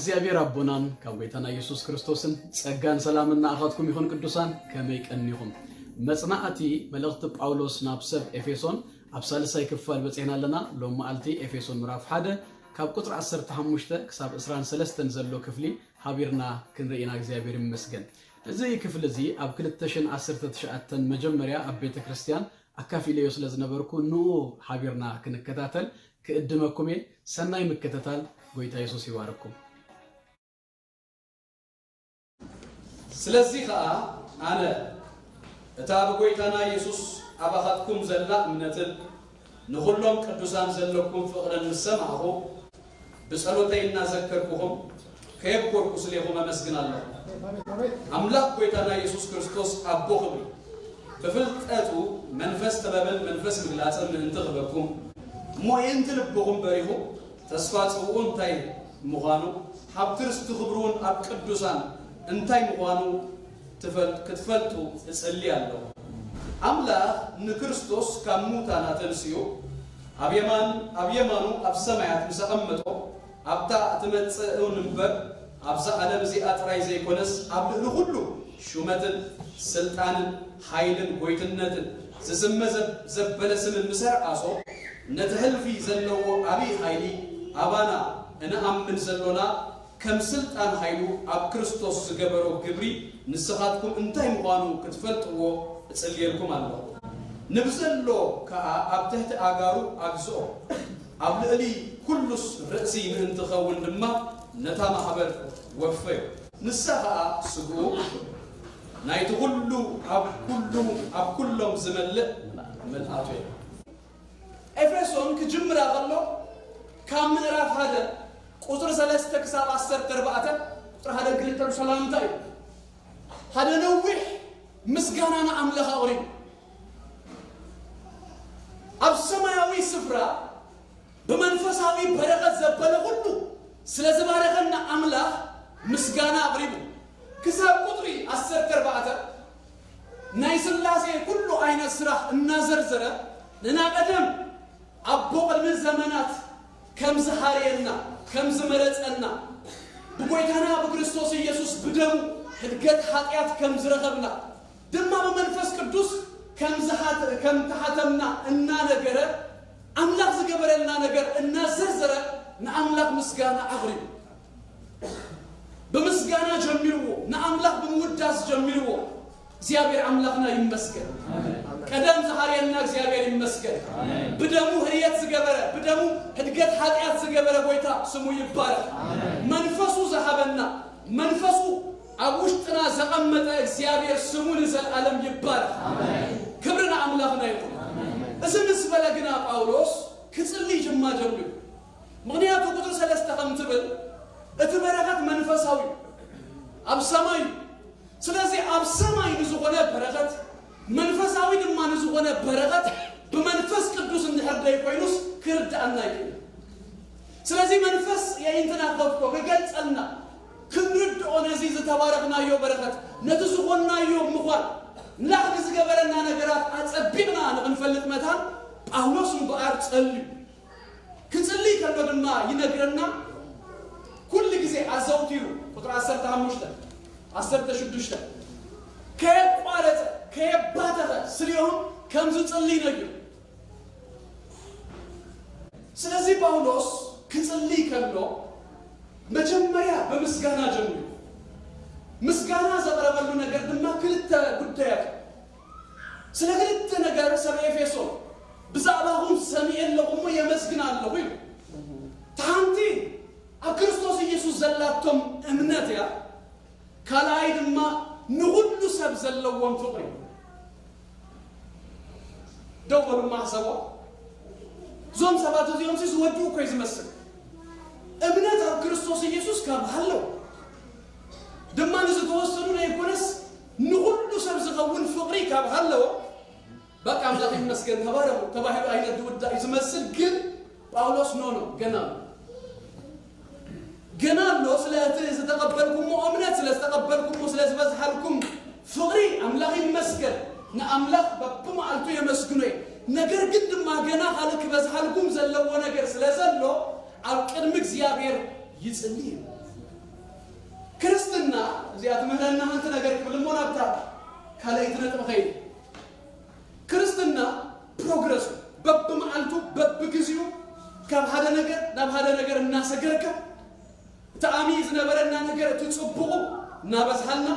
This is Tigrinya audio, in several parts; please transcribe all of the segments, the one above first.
እግዚኣብሔር ኣቦናን ካብ ጎይታና ኢየሱስ ክርስቶስን ጸጋን ሰላምን ንኣኻትኩም ይኹን። ቅዱሳን፣ ከመይ ቀኒኹም? መጽናዕቲ መልእኽቲ ጳውሎስ ናብ ሰብ ኤፌሶን ኣብ ሳልሳይ ክፋል በጺሕና ኣለና። ሎም መዓልቲ ኤፌሶን ምዕራፍ ሓደ ካብ ቁጽሪ ዓሰርተ ሓሙሽተ ክሳብ ዕስራን ሰለስተን ዘሎ ክፍሊ ሓቢርና ክንርኢ ኢና። እግዚኣብሔር ይመስገን። እዚ ክፍሊ እዚ ኣብ ክልተ ሽሕን ዓሰርተ ትሽዓተን መጀመርያ ኣብ ቤተ ክርስቲያን ኣካፊለዮ ስለ ዝነበርኩ፣ ንኡ ሓቢርና ክንከታተል ክእድመኩም እየ። ሰናይ ምክትታል። ጎይታ የሱስ ይባርኩም። ስለዚ ኸኣ ኣነ፣ እታ ብጎይታና የሱስ ኣባኻትኩም ዘላ እምነትን ንኹሎም ቅዱሳን ዘለኩም ፍቕርን ምስ ሰማዕኹ፣ ብጸሎተይ እናዘከርኩኹም ከየብኮርኩ ስሌኹም ኣመስግን ኣለኹ። ኣምላኽ ጎይታና የሱስ ክርስቶስ ኣቦ ኽብሪ፣ ብፍልጠቱ መንፈስ ጥበብን መንፈስ ምግላጽን ምእንቲ ኽበኩም፣ እሞ የእንቲ ልብኹም በሪኹ፣ ተስፋ ጽውኡ እንታይ ምዃኑ፣ ሃብቲ ርስቲ ኽብሩ እውን ኣብ ቅዱሳን እንታይ ምዃኑ ትፈል-፣ ክትፈልጡ እጽሊ ኣለኹ። ኣምላኽ ንክርስቶስ ካብ ሙታን ኣተንሲኡ፣ ኣብ የማን-፣ ኣብ የማኑ ኣብ ሰማያት ምስ ኣቐመጦ፣ ኣብታ እትመጽእ እውን እምበር፣ ኣብዛ ዓለም እዚኣ ጥራይ ዘይኮነስ፣ ኣብ ልዕሊ ኹሉ ሹመትን ስልጣንን ሓይልን ጎይትነትን ዝስመ ዘብ-፣ ዘበለ ስምን ምስ ኣርኣሶ፣ ነቲ ሕልፊ ዘለዎ ዓብዪ ሓይሊ ኣባና እንኣምን ዘሎና ከም ስልጣን ሓይሉ ኣብ ክርስቶስ ዝገበሮ ግብሪ ንስኻትኩም እንታይ ምዃኑ ክትፈልጥዎ እጽልየልኩም ኣለኹ። ንብዘሎ ከኣ ኣብ ትሕቲ ኣጋሩ ኣግዝኦ፣ ኣብ ልዕሊ ኩሉስ ርእሲ ምእንቲ ኸውን ድማ ነታ ማሕበር ወፈዮ። ንሳ ኸኣ ስግኡ ናይቲ ኩሉ ኣብ ኩሉ ኣብ ኩሎም ዝመልእ ምልኣቱ እያ። ኤፌሶን ክጅምራ ከሎ ካብ ምዕራፍ ሓደ ቁጽሪ ሰለስተ ክሳብ ዓሰርተ ኣርባዕተ፣ ቁጽሪ ሓደ ክልተ ሰላምታ እዩ። ሓደ ነዊሕ ምስጋና ንኣምላኽ ኣቕሪቡ። ኣብ ሰማያዊ ስፍራ ብመንፈሳዊ በረኸት ዘበለ ኩሉ ስለ ዝባረኸና ኣምላኽ ምስጋና ኣቕሪቡ። ክሳብ ቁጽሪ ዓሰርተ ኣርባዕተ ናይ ስላሴ ኩሉ ዓይነት ስራሕ እናዘርዘረ፣ ንና ቀደም ኣቦ ቅድሚ ዘመናት ከም ዝሓርየና፣ ከም ዝመረጸና፣ ብጎይታና ብክርስቶስ ኢየሱስ ብደሙ ሕድገት ሓጢኣት ከም ዝረኸብና፣ ድማ ብመንፈስ ቅዱስ ከም ዝሓተ-፣ ከም ተሓተምና እናነገረ፣ ኣምላኽ ዝገበረልና ነገር እናዘርዘረ ንኣምላኽ ምስጋና ኣቕሪቡ። ብምስጋና ጀሚርዎ፣ ንኣምላኽ ብምውዳስ ጀሚርዎ። እግዚኣብሔር ኣምላኽና ይመስገን። ቀደም ዝሃርየና እግዚኣብሔር ይመስገን። ብደሙ ህርየት ዝገበረ፣ ብደሙ ሕድገት ሓጢኣት ዝገበረ ጎይታ ስሙ ይባረኽ። መንፈሱ ዝሃበና፣ መንፈሱ ኣብ ውሽጥና ዘቐመጠ እግዚኣብሔር ስሙ ንዘለኣለም ይባረኽ። ክብሪ ንኣምላኽና ይኹን። እዚ ምስ በለ ግና ጳውሎስ ክጽሊ ጅማ ጀሚሩ። ምኽንያቱ ቁጽሪ ሰለስተ ከም ትብል እቲ በረኸት መንፈሳዊ እዩ፣ ኣብ ሰማይ እዩ። ስለዚ ኣብ ሰማይ ንዝኾነ በረኸት፣ መንፈሳዊ ድማ ንዝኾነ በረኸት ብመንፈስ ቅዱስ እንድሕር ደይኮይኑስ ክርድኣና ይኽእል። ስለዚ መንፈስ የኢንትና ከፍቶ ክገልጸልና፣ ክንርድኦ ነዚ ዝተባረኽናዮ በረኸት፣ ነቲ ዝኾንናዮ ምዃን፣ ላኽ ንዝገበረና ነገራት ኣጸቢቕና ንኽንፈልጥ መታን ጳውሎስ እምበኣር ጸልዩ። ክጽልይ ከሎ ድማ ይነግረና፣ ኩሉ ግዜ ኣዘውቲሩ፣ ቁጽሪ ዓሰርተ ሓሙሽተ፣ ዓሰርተ ሽዱሽተ፣ ከየቋረጸ፣ ከየባተኸ ስሊኦም ከም ዝጽልይ ነጊሩ። ስለዚ ጳውሎስ ክጽልይ ከሎ መጀመርያ ብምስጋና ጀሚሩ። ምስጋና ዘቕረበሉ ነገር ድማ ክልተ ጉዳያት። ስለ ክልተ ነገር ሰብ ኤፌሶን ብዛዕባኹም ሰሚዐ ኣለኹ እሞ የመስግን ኣለኹ ኢሉ። እታ ሓንቲ ኣብ ክርስቶስ ኢየሱስ ዘላቶም እምነት እያ። ካልኣይ ድማ ንኹሉ ሰብ ዘለዎም ፍቕሪ። ደው በሉ እማ ሕሰብዋ። እዞም ሰባት እዚኦም ሲ ዝወድኡ እኮ እዩ ዝመስል። እምነት ኣብ ክርስቶስ ኢየሱስ ካብ ሃለዉ ድማ ንዝተወሰኑ ዘይኮነስ ንኹሉ ሰብ ዝኸውን ፍቕሪ ካብ ሃለዎ፣ በቃ ኣምላኽ ይመስገን ተባረኹ ተባሂሉ ዓይነት ዝውዳእ እዩ ዝመስል። ግን ጳውሎስ ኖ ኖ፣ ገና ኣሎ። ገና ኣሎ። ስለ እቲ ዝተቐበልኩሞ እምነት፣ ስለ ዝተቐበልኩሞ፣ ስለ ዝበዝሓልኩም ፍቕሪ ኣምላኽ ይመስገን። ንኣምላኽ በብመዓልቱ የመስግኖ እየ። ነገር ግን ድማ ገና ካልእ ክበዝሓልኩም ዘለዎ ነገር ስለ ዘሎ ኣብ ቅድሚ እግዚኣብሔር ይጽሊ እዩ። እዚኣ ትምህረና ሓንቲ ነገር ክብል እሞ ናብታ ካልኣይቲ ነጥቢ ኸይድ። ክርስትና ፕሮግረስ በብመዓልቱ በብግዚኡ ካብ ሓደ ነገር ናብ ሓደ ነገር እናሰገርካ እቲ ኣሚ ዝነበረና ነገር እቲ ጽቡቑ እናበዝሃልና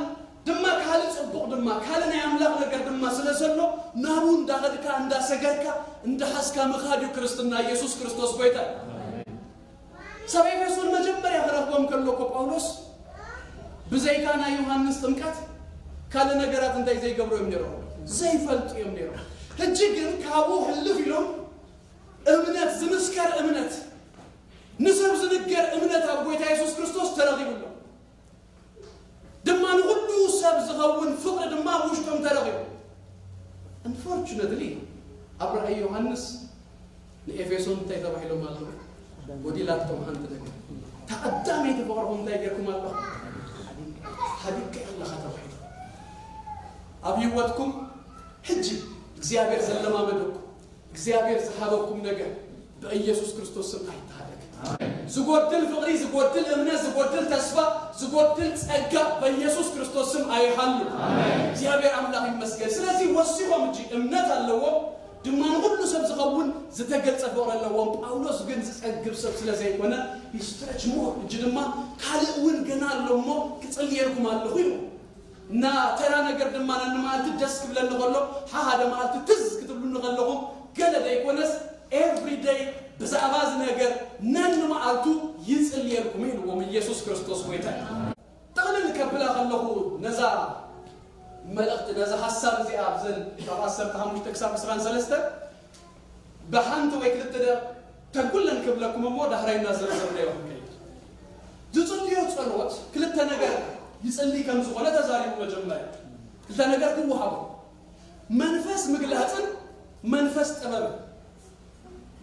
ድማ ካልእ ጽቡቕ ድማ ካልእ ናይ ኣምላኽ ነገር ድማ ስለ ዘሎ ናብኡ እንዳኸድካ እንዳሰገርካ እንዳሓዝካ ምኻድ እዩ ክርስትና። ኢየሱስ ክርስቶስ ጎይታ እዩ። ሰብ ኤፌሶን መጀመርያ ክረኽቦም ከሎ እኮ ጳውሎስ ብዘይካ ናይ ዮሃንስ ጥምቀት ካልእ ነገራት እንታይ ዘይገብሩ እዮም ነይሮም? ዘይፈልጡ እዮም ነይሮም። ሕጂ ግን ካብኡ ሕልፍ ኢሎም እምነት ዝምስከር እምነት ንሰብ ዝንገር እምነት ኣብ ጎይታ የሱስ ክርስቶስ ተረኺቡሎም ድማ ንኹሉ ሰብ ዝኸውን ፍቕሪ ድማ ኣብ ውሽጦም ተረኺቡ። Unfortunately ኣብ ራእይ ዮሃንስ ንኤፌሶን እንታይ ተባሂሎም ኣለዉ? ጎዲላቶም ሓንቲ ነገር። ተቐዳመይቲ ፍቕርኹም እንታይ ጌርኩም ኣለኹም? ሓዲግካ ኣለኻ ተባሂሉ። ኣብ ህይወትኩም ሕጂ እግዚኣብሔር ዘለማመደኩም እግዚኣብሔር ዝሃበኩም ነገር ብኢየሱስ ክርስቶስ ስም ኣይተሃደግ። ዝጎድል ፍቕሪ፣ ዝጎድል እምነት፣ ዝጎድል ተስፋ፣ ዝጎድል ጸጋ በኢየሱስ ክርስቶስ ስም ኣይሃሉ። እግዚኣብሔር ኣምላኽ ይመስገን። ስለዚ ወሲኾም እጂ እምነት ኣለዎም ድማ ንኹሉ ሰብ ዝኸውን ዝተገልጸ ፍቕሪ ኣለዎም። ጳውሎስ ግን ዝጸግብ ሰብ ስለ ዘይኮነ ይስትረች ሞር እጂ ድማ ካልእ እውን ገና ኣሎ እሞ ክጽልየልኩም ኣለኹ ኢሉ እና ተራ ነገር ድማ ነንመዓልቲ ደስ ክብለኒ ከሎ ሓሓደ መዓልቲ ትዝ ክትብሉኒ ከለኹም ገለ ደይኮነስ everyday ብዛዕባ እዚ ነገር ነንመዓልቱ ይጽልየልኩም ኢልዎም ኢየሱስ ክርስቶስ ጎይታ እዩ። ጥቕልል ከብላ ከለኹ ነዛ መልእኽቲ ነዛ ሓሳብ እዚኣ ኣብዘን ካብ ዓሰርተ ሓሙሽተ ክሳብ ዕስራን ሰለስተን ብሓንቲ ወይ ክልተ ደቕ ተንኩለን ክብለኩም እሞ ዳሕራይ እናዘርዘርናዮ ክንከይድ። ዝጽልዮ ጸሎት ክልተ ነገር ይጽሊ ከም ዝኾነ ተዛሪቡ። መጀመርያ ክልተ ነገር ክወሃቦ መንፈስ ምግላጽን መንፈስ ጥበብን።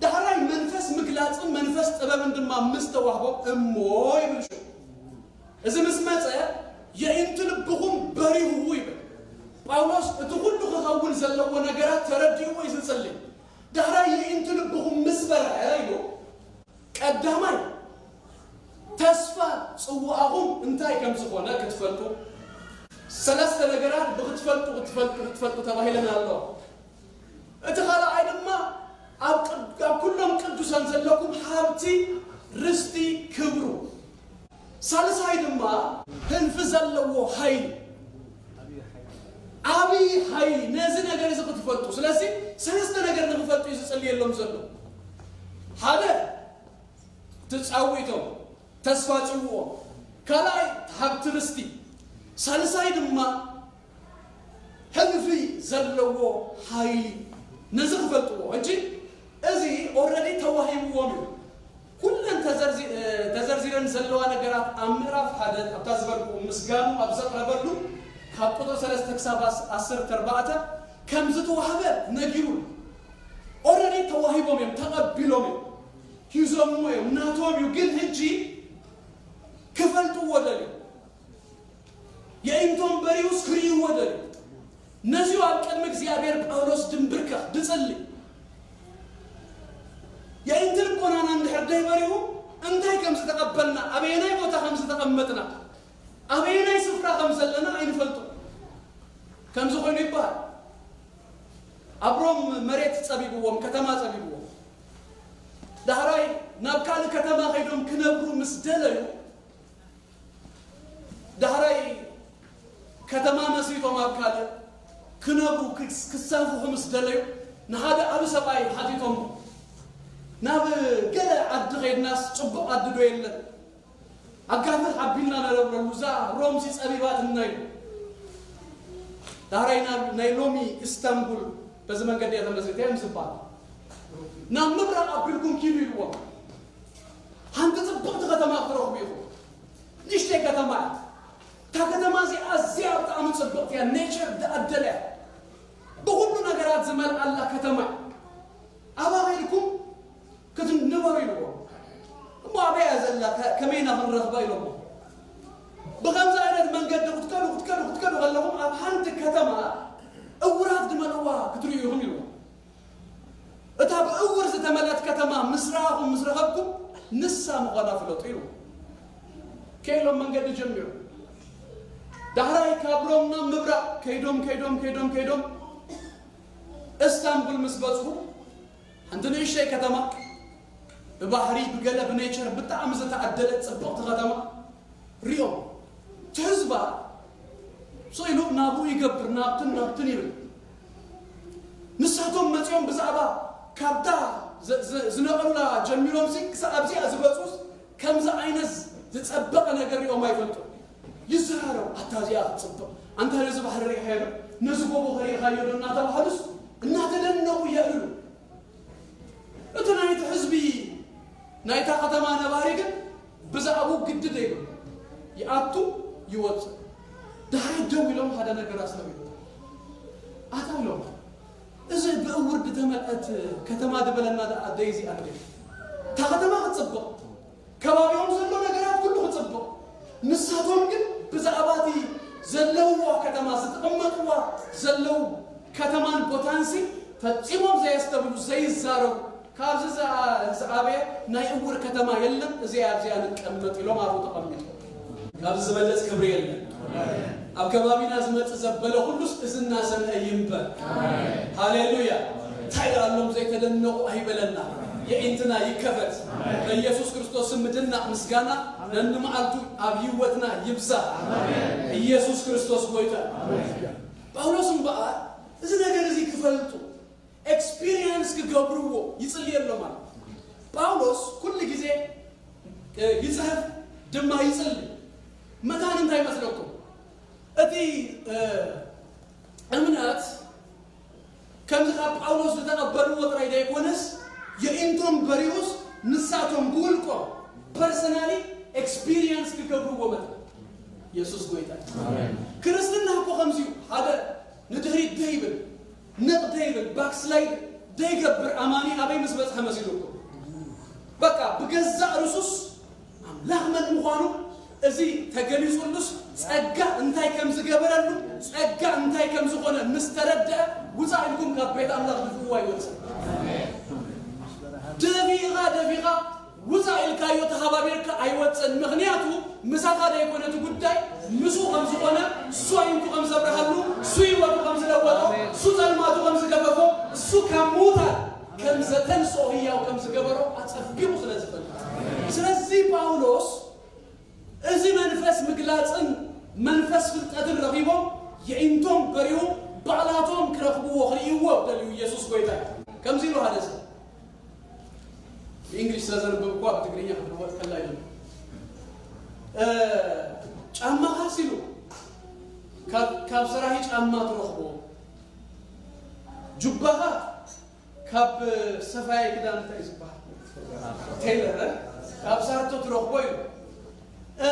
ዳሕራይ መንፈስ ምግላጽን መንፈስ ጥበብን ድማ ምስ ተዋህቦ እሞ ይብል ሽዑ እዚ ምስ መጸ የኢንቲ ልብኹም በሪሁ ይብል ጳውሎስ። እቲ ኩሉ ክኸውን ዘለዎ ነገራት ተረዲእዎ እዩ ዝጽሊ። ዳሕራይ የኢንቲ ልብኹም ምስ በርሀ ኢሉ ቀዳማይ ተስፋ ጽዋኣኹም እንታይ ከም ዝኾነ ክትፈልጡ ሰለስተ ነገራት ብክትፈልጡ ክትፈልጡ ክትፈልጡ ተባሂለን ኣሎ። እቲ ካልኣይ ድማ ኣብ ቅድ- ኣብ ኩሎም ቅዱሳን ዘለኩም ሃብቲ ርስቲ ክብሩ ሳልሳይ ድማ ህልፊ ዘለዎ ሓይሊ ዓብዪ ሓይሊ ነዚ ነገር እዚ ክትፈልጡ ስለዚ ሰለስተ ነገር ንክፈልጡ እዩ ዝፅልየሎም ዘሎ ሓደ ትፃዊቶም ተስፋ ፅውኦ ካልኣይ ሃብቲ ርስቲ ሳልሳይ ድማ ሕልፊ ዘለዎ ሓይሊ ነዚ ክፈልጥዎ ሕጂ እዚ already ተዋሂብዎም እዩ ኩለን ተዘርዚረን ዘለዋ ነገራት ኣብ ምዕራፍ ሓደ ኣብታ ዝበልኩ ምስጋኑ ኣብ ዘቕረበሉ ካብ ቁጥሪ ሰለስተ ክሳብ ዓሰርተ ኣርባዕተ ከም ዝተዋህበ ነጊሩ already ተዋሂቦም እዮም ተቐቢሎም እዮም ሂዞምዎ እዮም ናቶም እዩ ግን ሕጂ ክፈልጥዎ ደልዩ የኢንቶም በሪሁስ ክርእይዎ ደልዩ ነዚኡ ኣብ ቅድሚ እግዚኣብሔር ጳውሎስ ድንብርከኽ ድጽሊ የኢንቲ ልቦናና እንድሕር ደይበሪሁ እንታይ ከም ዝተቐበልና ኣበየናይ ቦታ ከም ዝተቐመጥና ኣበየናይ ስፍራ ከም ዘለና ኣይንፈልጡ ከምዚ ኮይኑ ይበሃል ኣብ ሮም መሬት ጸቢብዎም ከተማ ጸቢብዎም ዳሕራይ ናብ ካልእ ከተማ ከይዶም ክነብሩ ምስ ደለዩ ዳሕራይ ከተማ መስሪቶም ኣብ ካልእ ክነብሩ ክሳፍሑ ምስ ደለዩ ንሓደ ዓቢ ሰብኣይ ሓቲቶም ናብ ገለ ዓዲ ከይድናስ ጽቡቕ ዓዲ ዶ የለን ኣጋፍሕ ኣቢልና ነረብረሉ እዛ ሮምሲ ጸቢባትና ኢሉ ዳሕራይ ናብ ናይ ሎሚ ኢስታንቡል በዚ መንገዲ እያ ተመስሪታ እዮም ዝበሃል ናብ ምብራቕ ኣቢልኩም ኪዱ ኢልዎም ሓንቲ ጽብቕቲ ከተማ ክትረኽቡ ኢኹም ንእሽተይ ከተማ እያ እታ ከተማ እዚኣ ኣዝያ ብጣዕሚ ጽብቕቲ እያ ኔቸር ዝኣደለ እያ ብኹሉ ነገራት ዝመልኣላ ከተማ እያ ኣባ ኸይድኩም ክትንበሩ ኢልዎም እሞ ኣበይ እያ ዘላ ከመይ ኢና ክንረኽባ ኢሎሞ ብኸምዚ ዓይነት መንገዲ ክትከዱ ክትከዱ ክትከዱ ከለኹም ኣብ ሓንቲ ከተማ እውራት ዝመልእዋ ክትርእዩ ኢኹም ኢልዎም እታ ብእውር ዝተመልአት ከተማ ምስ ረኣኹም ምስ ረኸብኩም ንሳ ምዃና ፍለጡ ኢሉ ከኢሎም መንገዲ ጀሚሩ ዳሕራይ ካብ ሮም ናብ ምብራቕ ከይዶም ከይዶም ከይዶም ከይዶም እስታንቡል ምስ በጽሑ፣ ሓንቲ ንእሽተይ ከተማ፣ ብባህሪ ብገለ ብኔቸር ብጣዕሚ ዝተዓደለት ጽብቕቲ ከተማ ሪኦም፣ እቲ ህዝባ ስቕ ኢሉ ናብኡ ይገብር፣ ናብትን ናብትን ይብል። ንሳቶም መጺኦም ብዛዕባ ካብታ ዝ- ዝ- ዝነቐሉላ ጀሚሮምሲ ክሳብ ኣብዚኣ ዝበጹስ ከምዚ ዓይነት ዝጸበቐ ነገር ሪኦም ኣይፈልጡን። ይዘራረቡ፣ ኣታ እዚኣ ክትጽብቕ፣ ኣንታ ነዚ ባሕሪ ሪኢኻዮ ዶ? ነዚ ጎቦ ከ ሪኢኻዮ ዶ? እናተባህሉስ እናተደነቑ የዕልሉ። እቲ ናይቲ ህዝቢ ናይታ ከተማ ነባሪ ግን ብዛዕባኡ ግዲ ዘይብሉ፣ ይኣቱ ይወጽእ። ድሕሪ ደው ኢሎም ሓደ ነገር ኣስተውዒሉ። ኣታ ኢሎም፣ እዚ ብእውር ዝተመልአት ከተማ ዝበለና ደኣ ደይ እዚኣ ንብል? እታ ከተማ ክትጽብቕ፣ ከባቢኦም ዘሎ ነገራት ኩሉ ክጽብቕ፣ ንሳቶም ግን ብዛዕባ እቲ ዘለውዋ ከተማ፣ ዝተቐመጥዋ ዘለዉ ከተማን ቦታንሲ ፈጺሞም ዘየስተብሉ፣ ዘይዛረቡ፣ ካብዚ ዝኣ- ዝዓበየ ናይ እውር ከተማ የለን፣ እዚኣ ኣብዚኣ ንቀመጥ ኢሎም ኣብኡ ተቐሚጦም። ካብዚ ዝበለጽ ክብሪ የለን። ኣብ ከባቢና ዝመጽእ ዘበለ ኩሉስ እዚ እናሰምዐ ይንበር። ሃሌሉያ። እንታይ ደኣሎም ዘይተደነቑ ኣይበለና። የዒንትና ይከፈት። በኢየሱስ ክርስቶስ ስም ምድናቕ ምስጋና ነንመዓልቱ ኣብ ህይወትና ይብዛሕ። ኢየሱስ ክርስቶስ ጎይታ። ጳውሎስ እምበኣር እዚ ነገር እዚ ክፈልጡ፣ ኤክስፒሪየንስ ክገብርዎ ይጽልየሎም ኣሎ። ጳውሎስ ኩሉ ግዜ፣ እ፣ ይጽሕፍ ድማ ይጽሊ። መታን እንታይ ይመስለኩም? እቲ፣ እ፣ እምነት ከምዚ ካብ ጳውሎስ ዝተቐበልዎ ጥራይ ዘይኮነስ፣ የኢንቶም በሪኡስ ንሳቶም ብውልቆም ፐርሰናሊ ኤክስፒሪየንስ ክገብርዎ መታን። የሱስ ጎይታ። ኣሜን። ክርስትና እኮ ከምዚ እዩ። ሓደ ንድሕሪት ደይብል፣ ነቕ ደይብል፣ ባክስላይድ ደይገብር ኣማኒ ኣበይ ምስ በጽሐ መሲሉ እኮ። በቃ ብገዛእ ርእሱስ ኣምላኽ መን ምዃኑ፣ እዚ ተገሊጹሉስ፣ ጸጋ እንታይ ከም ዝገበረሉ፣ ጸጋ እንታይ ከም ዝኾነ ምስ ተረድአ፣ ውጻእ ኢልኩም ካብ ቤት ኣምላኽ ድፍእዎ ኣይወጽእ። ደፊኻ፣ ደፊኻ፣ ውጻእ ኢልካዮ ተሃባቢርካ ኣይወጽእን። ምኽንያቱ ምሳኻ ዘይኮነ እቲ ጉዳይ፣ ምስኡ ከም ዝኾነ፣ እሱ ኣዒንቱ ከም ዘብርሃሉ፣ እሱ ህይወቱ ከም ዝለወጦ፣ እሱ ጸልማቱ ከም ዝገፈፎ፣ እሱ ካብ ምዉታት ከም ዘተንስኦ ህያው ከም ዝገበሮ ኣጸቢቑ ስለ ዝፈልጥ። ስለዚ ጳውሎስ እዚ መንፈስ ምግላጽን መንፈስ ፍልጠትን ረኺቦም የዒንቶም በሪሁ ባዕላቶም ክረኽብዎ ክርእይዎ ደልዩ ኢየሱስ ጎይታ እዩ። ከምዚ ኢሉ ሓደ ሰብ ብእንግሊሽ ስለ ዘንብብ እኳ ብትግርኛ ክትልወጥ ከላ እዩ። እ፣ ጫማኻስ ኢሉ ካብ፣ ካብ ሰራሂ ጫማ ትረኽቦ፣ ጁባኻ ካብ ሰፋያይ ክዳን እንታይ እዩ ዝበሃል? ቴይለር፣ እ? ካብ ሳርቶ ትረኽቦ እዩ። እ፣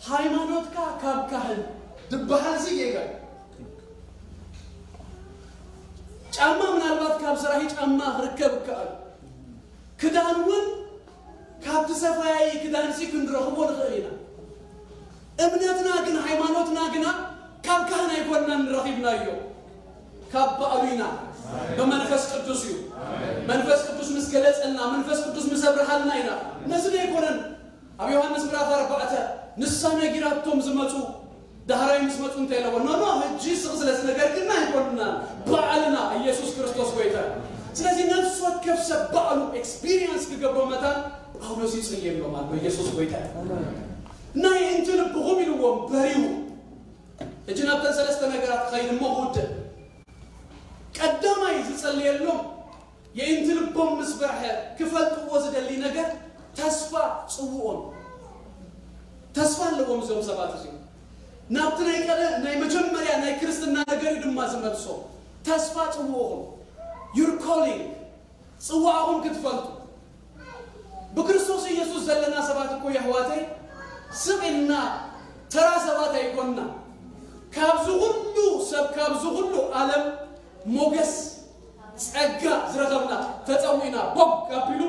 ሃይማኖትካ ካብ ካህን ዝበሃል ሲ ጌጋ እዩ። ጫማ ምናልባት ካብ ሰራሂ ጫማ ክርከብ ይከኣል። ክዳን እውን ካብቲ ሰፋያይ ክዳንሲ ክንረኽቦ ንኽእል ኢና። እምነትና ግን፣ ሃይማኖትና ግና ካብ ካህን ኣይኮንናን ረኺብናዮ፣ ካብ ባዕሉ ኢና። ብመንፈስ ቅዱስ እዩ። መንፈስ ቅዱስ ምስ ገለጸልና፣ መንፈስ ቅዱስ ምስ ኣብርሃልና ኢና ነዚ ዘይኮነን ኣብ ዮሃንስ ምዕራፍ ኣርባዕተ ንሳ ነጊራቶም ዝመጹ ዳሕራይ ምስ መጹ እንታይ ኢለዎ? ኖ፣ ኖ፣ ሕጂ ስቕ ስለ ዝነገርክና ኣይኮንናን፣ ባዕልና ኢየሱስ ክርስቶስ ጎይታ። ስለዚ ነፍሲ ወከፍ ሰብ ባዕሉ ኤክስፒሪየንስ ክገብሮ መታን ጳውሎስ ይጽልየሎም ኣሎ። ኢየሱስ ጎይታ። ናይ እንቲ ልብኹም ኢልዎም በሪሁ። ሕጂ ናብተን ሰለስተ ነገራት ክኸይድ እሞ ክውድእ። ቀዳማይ ዝጸልየሎም የእንቲ ልቦም ምስ በርሐ ክፈልጥዎ ዝደሊ ነገር ተስፋ ጽውኦም። ተስፋ ኣለዎም እዞም ሰባት እዚኦም። ናብቲ ናይ ቀደ-፣ ናይ መጀመርያ ናይ ክርስትና ነገር እዩ ድማ ዝመልሶ። ተስፋ ጽውኦኹም፣ your calling፣ ጽዋዕኹም ክትፈልጡ። ብክርስቶስ ኢየሱስ ዘለና ሰባት እኮ የሕዋተይ ስቕ ኢልና ተራ ሰባት ኣይኮንና። ካብዚ ኩሉ ሰብ፣ ካብዚ ኩሉ ዓለም ሞገስ፣ ጸጋ ዝረኸብና፣ ተጸዊዕና ቦግ ኣቢሉ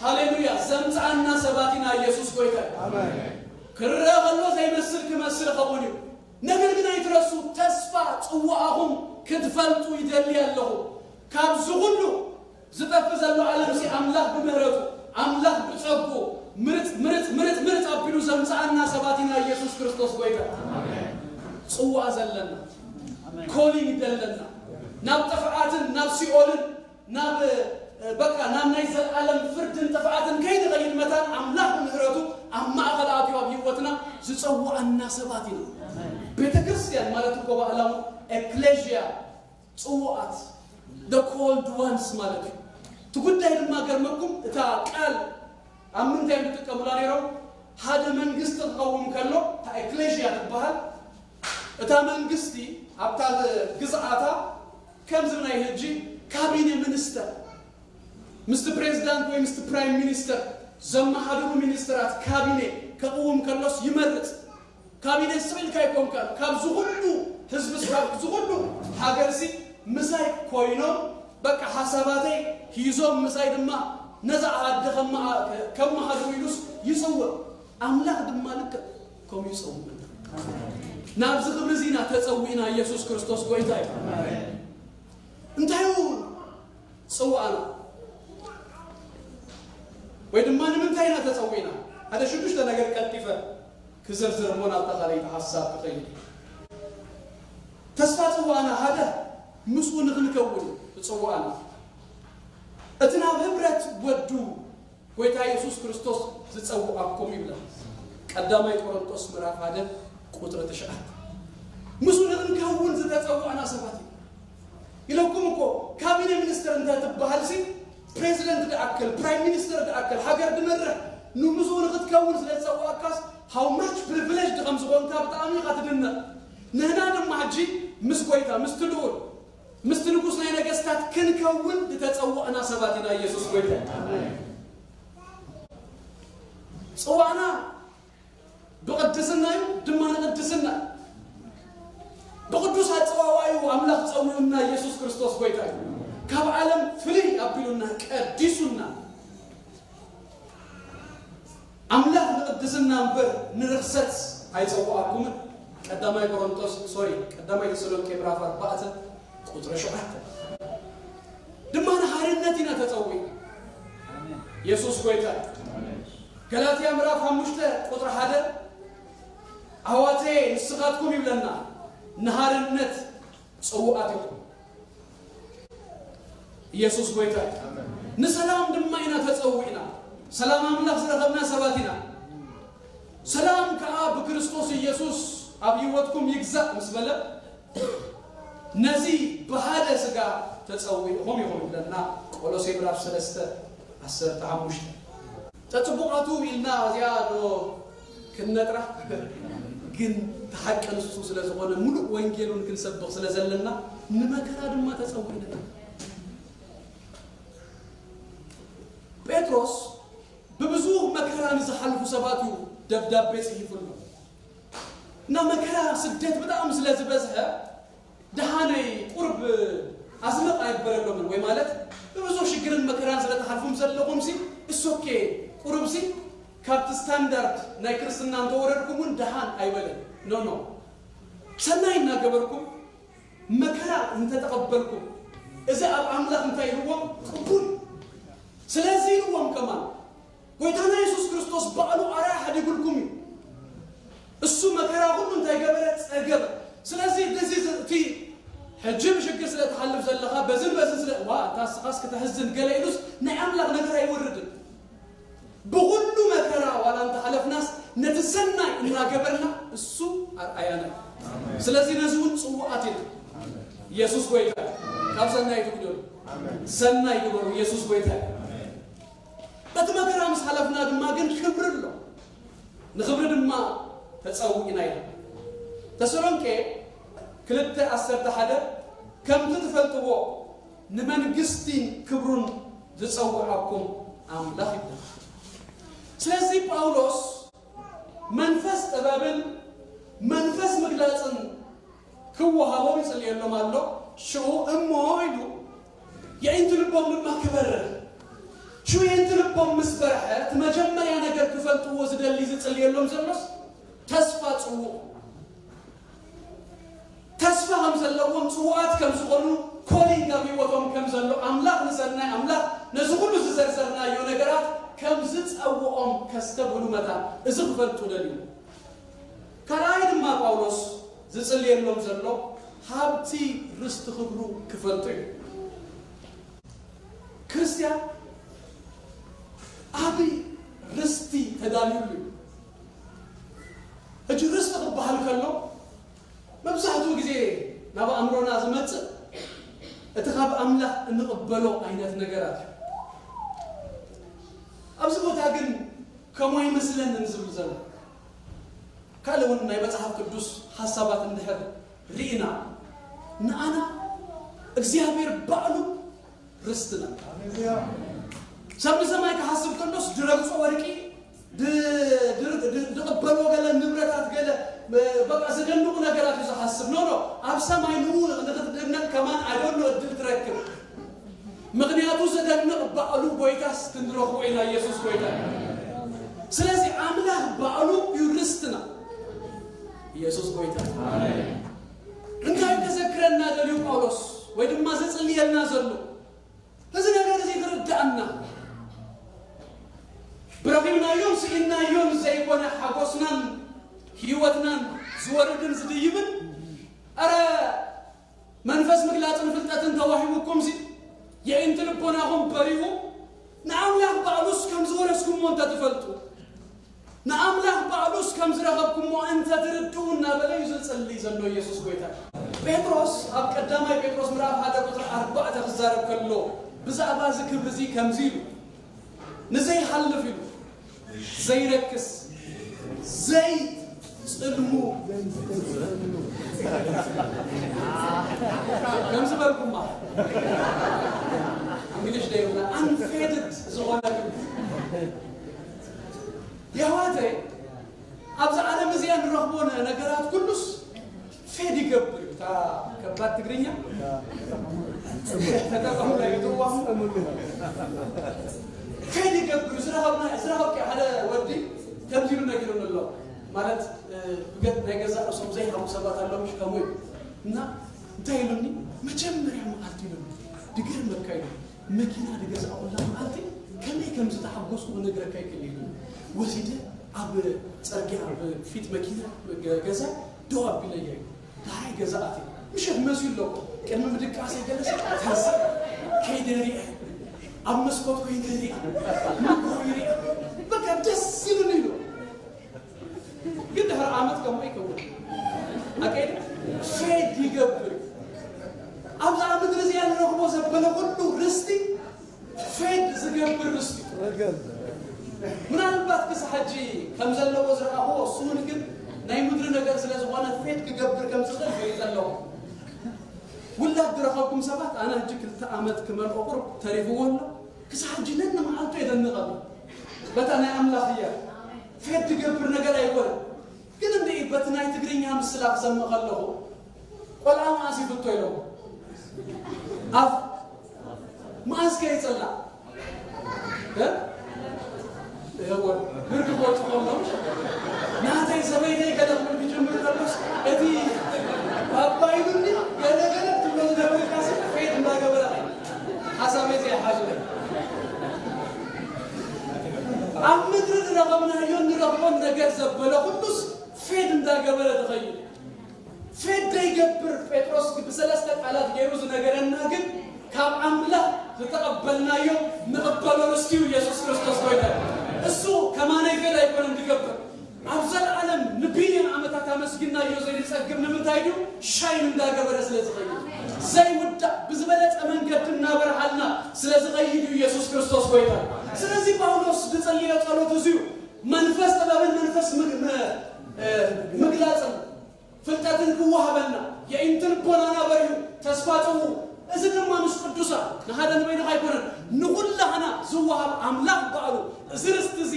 ሃሌሉያ ዘምጽኣና ሰባት ኢና። ኢየሱስ ጎይታ እዩ። ኣሜን። ክረአ ከሎ ዘይመስል ክመስል ይኸውን እዩ። ነገር ግን ኣይትረሱ፣ ተስፋ ጽዋኣኹም ክትፈልጡ ይደሊ ኣለኹ። ካብዚ ኩሉ ዝጠፍእ ዘሎ ዓለምሲ ኣምላኽ ብምህረቱ፣ ኣምላኽ ብጸጉ ምርጽ፣ ምርጽ፣ ምርጽ፣ ምርጽ ኣቢሉ ዘምጽኣና ሰባት ኢና። ኢየሱስ ክርስቶስ ጎይታ። ኣሜን። ጽዋእ ዘለና፣ ኮሊንግ ዘለና፣ ናብ ጥፍኣትን ናብ ሲኦልን ናብ በቃ ናብ ናይ ዘለኣለም ፍርድን ጥፍኣትን ከይንኸይድ መታን ኣምላኽ ብምህረቱ ኣብ ማእኸል ኣትዩ ኣብ ህይወትና ዝጸውኣና ሰባት ኢና። ቤተ ክርስቲያን ማለት እኮ ባዕላውን ኤክሌዥያ ጽውኣት፣ the called ones ማለት እዩ። እቲ ጉዳይ ድማ ገርመኩም እታ ቃል ኣብ ምንታይ እዮም ዝጥቀሙላ ነይሮም? ሓደ መንግስቲ ክኸውን ከሎ እታ ኤክሌዥያ ትበሃል እታ መንግስቲ ኣብታ ግዝኣታ ከምዚ ናይ ህጂ ካቢነ ሚኒስተር ምስቲ ፕሬዚዳንት ወይ ምስቲ ፕራይም ሚኒስተር ዘመሓድሩ ሚኒስተራት ካቢነ ከቕውም ከሎስ ይመርጽ። ካቢነ ስቕ ኢልካ ኣይኮንካን። ካብዚ ኩሉ ህዝቢ ካብ እዚ ኩሉ ሃገርሲ ምሳይ ኮይኖም በቃ ሓሳባተይ ሂዞም ምሳይ ድማ ነዛ ዓዲ ከመሓድሩ ኢሉስ ይጽውዕ። ኣምላኽ ድማ ልክዕ ከምኡ ይጸውዕ። ናብዚ ክብሪ እዚ ኢና ተጸዊዕና። ኢየሱስ ክርስቶስ ጎይታ እዩ። እንታይ እዩ ጽዋዕና? ወይ ድማ ንምንታይ ኢና ተጸዊዕና? ሓደ ሽዱሽተ ነገር ቀልጢፈ ክዝርዝር እሞ ናብታ ካልኣይቲ ሓሳብ ክኸይድ። ተስፋ ጽዋዕና ሓደ ምስኡ ንኽንከውን ጽዋዕና እቲ ናብ ህብረት ወዱ ጎይታ የሱስ ክርስቶስ ዝጸውዓኩም ይብላ። ቀዳማይ ቆሮንቶስ ምዕራፍ ሓደ ቁጽሪ ትሽዓተ። ምስኡ ንኽንከውን ዝተጸዋዕና ሰባት ኢና። ኢለኩም እኮ ካቢነ ሚኒስተር እንተ ትበሃል ሲ ፕሬዚደንት ደኣክል ፕራይም ሚኒስተር ደኣክል ሃገር ድመርሕ ንምስኡ ንኽትከውን ስለ ዝጸዋዕካስ how much privilege ከም ዝኾንካ ብጣዕሚ ኢኻ ትድነቕ። ንህና ድማ ሕጂ ምስ ጎይታ ምስቲ ልኡል ምስቲ ንጉስ ናይ ነገስታት ክንከውን ዝተጸዋዕና ሰባት ኢና። ኢየሱስ ጎይታ እዩ። ጽዋዕና ብቕድስና እዩ ድማ ንቕድስና ብቅዱስ ኣጸዋዋዩ ኣምላኽ ጸዊዑና። ኢየሱስ ክርስቶስ ጎይታ እዩ። ካብ ዓለም ፍልይ ኣቢሉና ቀዲሱና። ኣምላኽ ንቅድስና እምበር ንርኽሰት ኣይጸውዓኩምን። ቀዳማይ ቆሮንቶስ ሶሪ ቀዳማይ ተሰሎንቄ ምዕራፍ ኣርባዕተ ቁጽሪ ሸውዓተ። ድማ ንሓርነት ኢና ተጸዊዕና። የሱስ ጎይታ። ገላትያ ምዕራፍ ሓሙሽተ ቁጽሪ ሓደ ኣሕዋተየ ንስኻትኩም ይብለና ንሓርነት ጽውዓት ኢኹም። ኢየሱስ ጎይታ እዩ። ንሰላም ድማ ኢና ተጸዊዕና። ሰላም ኣምላኽ ዝረኸብና ሰባት ኢና። ሰላም ከኣ ብክርስቶስ ኢየሱስ ኣብ ህይወትኩም ይግዛእ ምስ በለ ነዚ ብሓደ ስጋ ተጸዊዕኹም ኢኹም ይብለና። ቆሎሴ ምዕራፍ ሰለስተ ዓሰርተ ሓሙሽተ። ተጽቡቓቱ ኢልና እዚኣ ዶ ክንነጥራ ግን ተሓቂ ንሱ ስለ ዝኾነ ሙሉእ ወንጌሉን ክንሰብኽ ስለ ዘለና ንመከራ ድማ ተጸዊዕና። ጴጥሮስ ብብዙ መከራ ንዝሓልፉ ሰባት እዩ ደብዳቤ ጽሒፉሎም። እና መከራ ስደት ብጣዕሚ ስለ ዝበዝሐ ደሓነይ ቁርብ ኣስመቕ ኣይበለሎምን ወይ ማለት ብብዙ ሽግርን መከራን ስለ ትሓልፉም ዘለኹም ሲ እሶኬ ቁርብ ሲ ካብቲ ስታንዳርድ ናይ ክርስትና እንተወረድኩም እውን ደሓን ኣይበለን። ኖ ኖ ሰናይ እናገበርኩም መከራ እንተተቐበልኩም እዚ ኣብ ኣምላኽ እንታይ ኢልዎም ቅቡል። ስለዚ ኢልዎም ከማን ጎይታና የሱስ ክርስቶስ ባዕሉ ኣርኣያ ሓዲጉልኩም እዩ። እሱ መከራ ኩሉ እንታይ ገበረ? ጸገበ። ስለዚ እዚ እቲ ሕጂ ብሽግር ስለ ትሓልፍ ዘለኻ በዝን በዝን ስለ ዋ እታ ስኻስ ክተሕዝን ገለ ኢሉስ ናይ ኣምላኽ ነገር ኣይወርድን። ብኹሉ መከራ ዋላ እንተሓለፍናስ ነቲ ሰናይ እናገበርና እሱ ኣርኣያና እዩ። ስለዚ ነዚ እውን ጽውዓት ኢና። ኢየሱስ ጎይታ ካብ ሰናይ ትጉደሉ ሰናይ ግበሩ። ኢየሱስ ጎይታ እዩ። በቲ መከራ ምስ ሓለፍና ድማ ግን ክብሪ ኣሎ። ንኽብሪ ድማ ተጸዊዕና ኢና። ተሰሎንቄ ክልተ ዓሰርተ ሓደ ከምቲ ትፈልጥዎ ንመንግስቲን ክብሩን ዝጸውዓኩም ኣምላኽ ይበሃል። ስለዚ ጳውሎስ መንፈስ ጥበብን መንፈስ ምግላጽን ክወሃቦም ይጽልየሎም ኣሎ። ሽኡ እሞ ኢሉ የዒንቲ ልቦም ድማ ክበርህ። ሽኡ የዒንቲ ልቦም ምስ በርሐ እቲ መጀመርያ ነገር ክፈልጥዎ ዝደሊ ዝጽልየሎም ዘሎስ ተስፋ ጽውዕ ተስፋ ከም ዘለዎም ጽውዓት ከም ዝኾኑ ኮሊንግ ኣብ ህይወቶም ከም ዘሎ ኣምላኽ ንሰናይ ኣምላኽ ነዚ ኩሉ ዝዘርዘርናዮ ነገራት ከም ዝጸውዖም ከስተብህሉ መታን እዚ ክፈልጡ ደልዩ። ካልኣይ ድማ ጳውሎስ ዝጽልየሎም ዘሎ ሃብቲ ርስቲ ክብሩ ክፈልጡ እዩ። ክርስትያን ዓቢ ርስቲ ተዳልዩሉ እዩ። ሕጂ ርስቲ ክበሃል ከሎ መብዛሕትኡ ግዜ ናብ ኣእምሮና ዝመጽእ እቲ ካብ ኣምላኽ እንቕበሎ ዓይነት ነገራት እዩ። ኣብዚ ቦታ ግን ከምኡ ኣይመስለንን ዝብል ዘሎ ካልእ እውን ናይ መጽሓፍ ቅዱስ ሓሳባት እንድሕር ርኢና ንኣና እግዚኣብሔር ባዕሉ ርስትና። ሰብ ንሰማይ ክሓስብ ከሎስ ድረግጾ ወርቂ ድቕበሎ ገለ ንብረታት ገለ በቃ ዘደንቑ ነገራት እዩ ዝሓስብ ኖ ኖ ኣብ ሰማይ ንኡ ንክትድነቅ ከማን ኣዶኖ እድል ትረክብ። ምክንያቱ ዘደንቕ ባዕሉ ጎይታስ ክንረኽቦ ኢና። ኢየሱስ ጎይታ። ስለዚ ኣምላኽ ባዕሉ እዩ ርስትና። ኢየሱስ ጎይታ። እንታይ ተዘክረና ደልዩ ጳውሎስ ወይ ድማ ዘጽልየልና ዘሎ እዚ ነገር እዚ ክርዳእና ብረኺብናዮን ስኢናዮን ዘይኮነ ሓጎስናን ህይወትናን ዝወርድን ዝድይብን ኣረ መንፈስ ምግላጽን ፍልጠትን ተዋሂቡኩም ሲ የእንቲ ልቦናኹም በሪሁ ንኣምላኽ ባዕሉስ ከም ዝወረስኩሞ እንተ ትፈልጡ ንኣምላኽ ባዕሉስ ከም ዝረኸብኩሞ እንተ ትርድኡ እናበለ እዩ ዝጽልይ ዘሎ ኢየሱስ ጎይታ። ጴጥሮስ ኣብ ቀዳማይ ጴጥሮስ ምዕራፍ ሓደ ቁጽሪ ኣርባዕተ ክዛረብ ከሎ ብዛዕባ እዚ ክብሪ እዚ ከምዚ ኢሉ ንዘይሓልፍ ኢሉ ዘይረክስ ዘይጽልሙ ከምዚ በልኩማ እንግሊሽ ደይብላ ኣንፌድድ ዝኾነ የዋተይ ኣብዚ ዓለም እዚኣ ንረኽቦ ነገራት ኩሉስ ፌድ ይገብር እዩ። እታ ከባድ ትግርኛ ተጠቀሙ ላይ ትርዋሙ ፌድ ይገብር እዩ። ዝረኸብና ዝረኸብኪ ሓደ ወዲ ከምዚ ኢሉ ነጊሩኒ ኣሎ ማለት ብገት ናይ ገዛ ርእሶም ዘይሃቡ ሰባት ኣለዉ ምሽ ከምኡ እዩ እና እንታይ ኢሉኒ መጀመርያ መዓልቲ ኢሉኒ ድገርመካ ኢሉ መኪና ዝገዛእኩላ መዓልቲ ከመይ ከም ዝተሓጎስኩ ክነግረካ ይክእል ኢሉ ወሲደ ኣብ ፅርግያ ኣብ ፊት መኪና ገዛ ደው ኣቢለያ እዩ ዳሕራይ ገዛ ኣትየ ምሸት መስዩ ኣለኩ ቅድሚ ምድቃሰ ገለስ ተንስ ከይደ ሪአ ኣብ መስኮት ኮይነ ሪአ ንጎ ሪአ በቃ ደስ ይብል ኢሉ ግን ድሕሪ ዓመት ከምኡ ኣይከውን ኣካይድ ፌድ ይገብር ኣብዛ ምድሪ እዚኣ ንረኽቦ ዘበለ ኩሉ ርስቲ ፌድ ዝገብር ርስቲ ምናልባት ክስ ሕጂ ከም ዘለዎ ዝረኣኽዎ እሱውን ግን ናይ ምድሪ ነገር ስለ ዝኾነ ፌድ ክገብር ከም ዝኽእል ፈሊጠ ኣለኹ ውላድ ዝረኸብኩም ሰባት ኣነ ሕጂ ክልተ ዓመት ክመልኦ ቁርብ ተሪፍዎ ኣሎ ክስ ሕጂ ነን መዓልቱ የደንቕ ኣሎ በታ ናይ ኣምላኽ እያ ፌድ ዝገብር ነገር ኣይኮነ ግን እንደ በቲ ናይ ትግርኛ ምስላ ክሰምዕ ከለኹ ቆልዓ መዓስ ይፍቶ ኢሎም ኣፍ መዓስ ከ ይፅላእ ብርድ ክወፅእ ከሎ ናተይ ሰበይተይ ገለ ክብል ክጅምር ከሎስ እቲ ባባ ኢሉኒ ገለ ገለ ትብሎ ዝነበርካሲ ፌድ እንዳገበረ ሓሳበይ ዘይሓዙ ኣብ ምድሪ ዝረኸብናዮን ንረኽቦን ነገር ዘበለ ኩሉስ ፌድ እንዳገበረ ዝኸይድ ፌድ ዘይገብር ጴጥሮስ ብሰለስተ ቃላት ገይሩ ዝነገረና ግን ካብ ኣምላኽ ዝተቐበልናዮ ንቕበሎ ርስቲ እዩ ኢየሱስ ክርስቶስ ጎይታ እሱ ከማነይ ፌድ ኣይኮነን ዝገብር ኣብ ዘለዓለም ንቢልዮን ዓመታት ኣመስግናዮ ዘይንጸግብ ንምንታይ ድዩ ሻይን እንዳገበረ ስለ ዝኸይድ ዘይውዳእ ብዝበለጸ መንገዲ እናበርሃልና ስለ ዝኸይድ እዩ ኢየሱስ ክርስቶስ ጎይታ ስለዚ ጳውሎስ ዝጸልዮ ጸሎት እዚ እዩ መንፈስ ጥበብን መንፈስ ምግላጽን ፍልጠትን ክወሃበና የኢንቲ ልቦናና በሪሁ ተስፋ ጽዉ እዚ ድማ ምስ ቅዱሳ ንሓደ ንበይንኻ ኣይኮነን ንኹላህና ዝወሃብ ኣምላኽ በኣሉ እዚ ርስቲ እዚ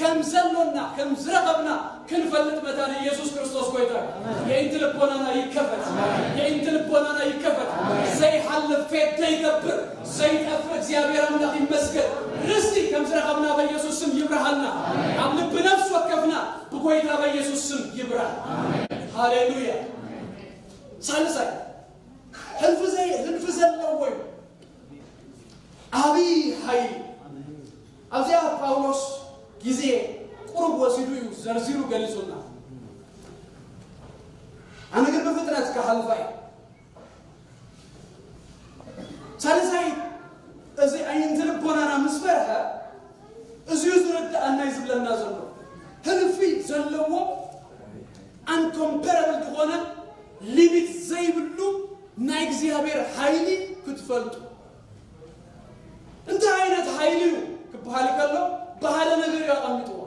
ከም ዘሎና ከም ዝረኸብና ክንፈልጥ መታን ኢየሱስ ክርስቶስ ጎይታ የኢንቲ ልቦናና ይከፈት የኢንቲ ልቦናና ይከፈት ዘይሓልፍ ፌት ዘይገብር ዘይጠፍእ እግዚኣብሔር ኣምላኽ ይመስገን ርስቲ ከም ዝረኸብና በኢየሱስ ስም ይብርሃልና ኣብ ልቢ ነፍስ ወከፍና ብጎይታ በኢየሱስ ስም ይብራህ ሃሌሉያ ሳልሳይ ህልፊ ዘይ ህልፊ ዘለዎ እዩ ዓብዪ ሓይሊ ኣብዚኣ ጳውሎስ ግዜ ቁሩብ ወሲዱ እዩ ዘርዚሩ ገሊጹና ኣነ ግን ብፍጥነት ክሓልፋ እየ። ሳልሳይ፣ እዚ ኣዒንቲ ልቦናና ምስ በርሀ፣ እዚዩ ዝርድኣና እዩ ዝብለና ዘሎ። ህልፊ ዘለዎ፣ ኣንኮምፐረብል ዝኾነ፣ ሊሚት ዘይብሉ ናይ እግዚኣብሔር ሓይሊ ክትፈልጡ። እንታይ ዓይነት ሓይሊ እዩ ክበሃል ከሎ፣ ብሓደ ነገር እዩ ኣቐሚጥዎ።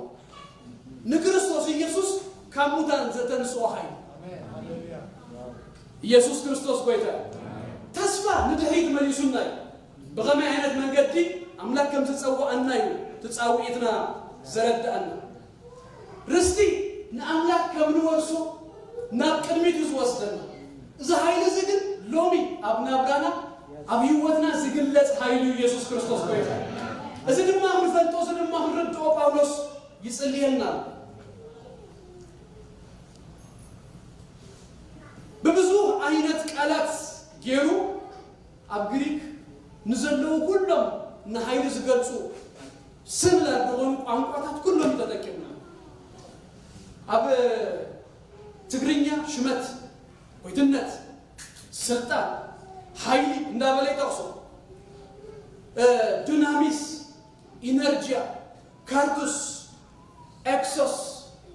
ንክርስቶስ ኢየሱስ ካብ ሙታን ዘተንስኦ ሓይሊ። ኢየሱስ ክርስቶስ ጎይታ እዩ። ተስፋ ንድሕሪት መሊሱና እዩ። ብኸመይ ዓይነት መንገዲ ኣምላኽ ከም ዝጸውዓና እዩ እቲ ጻውዒትና ዘረድኣና። ርስቲ ንኣምላኽ ከም ንወርሶ ናብ ቅድሚት እዩ ዝወስደና። እዚ ሓይሊ እዚ ግን ሎሚ ኣብ ናብራና፣ ኣብ ህይወትና ዝግለጽ ሓይሊ እዩ። ኢየሱስ ክርስቶስ ጎይታ እዩ። እዚ ድማ ክንፈልጦ፣ እዚ ድማ ክንርድኦ ጳውሎስ ይጽልየልና ኣሎ። ብብዙሕ ዓይነት ቃላት ገይሩ ኣብ ግሪክ ንዘለዉ ኩሎም ንሓይሊ ዝገልጹ ስም ዝኾኑ ቋንቋታት ኩሎም ተጠቂምና። ኣብ ትግርኛ ሽመት፣ ጎይትነት፣ ስልጣን፣ ሓይሊ እንዳበለ ይጠቕሶ። እ፣ ዱናሚስ፣ ኢነርጂያ፣ ካርቱስ፣ ኤክሶስ፣